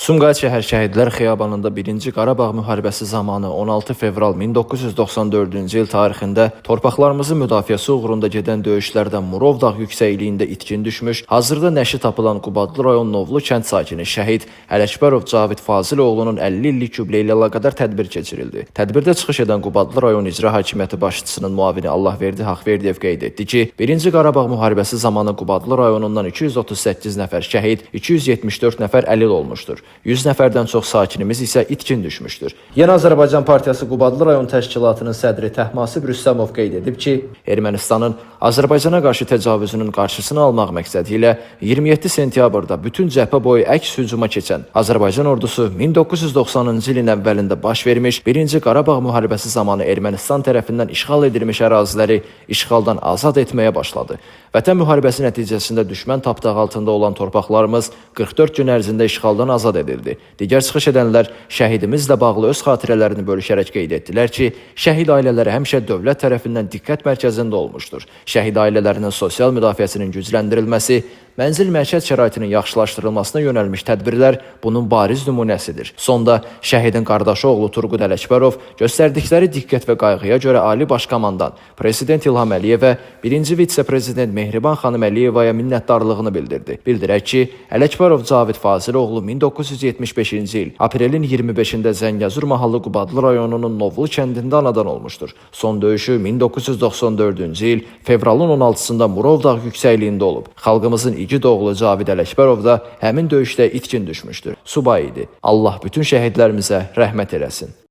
Sumqayıt şəhər Şəhidlər Xiyabanında 1-ci Qarabağ müharibəsi zamanı 16 fevral 1994-cü il tarixində torpaqlarımızın müdafiəsi uğrunda gedən döyüşlərdə Murov dağ yüksəkliyində itkin düşmüş, hazırda nəşi tapılan Qubadlı rayon Novlu kənd sakini şəhid Ələkbərov Cavid Fazıloğlunun 50 illik yubileyi ilə əlaqədar tədbir keçirildi. Tədbirdə çıxış edən Qubadlı rayon İcra Hakimiyyəti başçısının müavini Allahverdi Haqverdiyev qeyd etdi ki, 1-ci Qarabağ müharibəsi zamanı Qubadlı rayonundan 238 nəfər şəhid, 274 nəfər əlil olmuşdur. 100 nəfərdən çox sakinimiz isə itkin düşmüşdür. Yeni Azərbaycan Partiyası Qubadlı rayon təşkilatının sədri Təhmasib Rüstəmov qeyd edib ki, Ermənistanın Azərbaycana qarşı təcavüzünün qarşısını almaq məqsədi ilə 27 sentyabrda bütün cəbhə boyu əks hücuma keçən Azərbaycan ordusu 1990-cı ilin əvvəlində baş vermiş 1-ci Qarabağ müharibəsi zamanı Ermənistan tərəfindən işğal edilmiş əraziləri işğaldan azad etməyə başladı. Vətən müharibəsi nəticəsində düşmən tapdağı altında olan torpaqlarımız 44 gün ərzində işğaldan azad edildi. Digər çıxış edənlər şəhidimizlə bağlı öz xatirələrini bölüşərək qeyd etdilər ki, şəhid ailələri həmişə dövlət tərəfindən diqqət mərkəzində olmuşdur. Şəhid ailələrinin sosial müdafiəsinin gücləndirilməsi, mənzil məişət şəraitinin yaxşılaşdırılmasına yönəlmiş tədbirlər bunun bariz nümunəsidir. Sonda şəhidin qardaşı oğlu Turqut Ələkbərov göstərdikləri diqqət və qayğıya görə Ali Baş Komandan Prezident İlham Əliyevə, birinci vitse-prezident Mehriban xanım Əliyevaya minnətdarlığını bildirdi. Bildirək ki, Ələkbərov Cavid Fazıloğlu 1975-ci il aprelin 25-də Zəngəzur mahallı Qubadlı rayonunun Novlu kəndində anadan olmuşdur. Son döyüşü 1994-cü il fevralın 16-sında Murov dağ yüksəkliyində olub. Xalqımızın igid oğlu Cavid Ələkbərov da həmin döyüşdə itkin düşmüşdür. Subay idi. Allah bütün şəhidlərimizə rəhmət eləsin.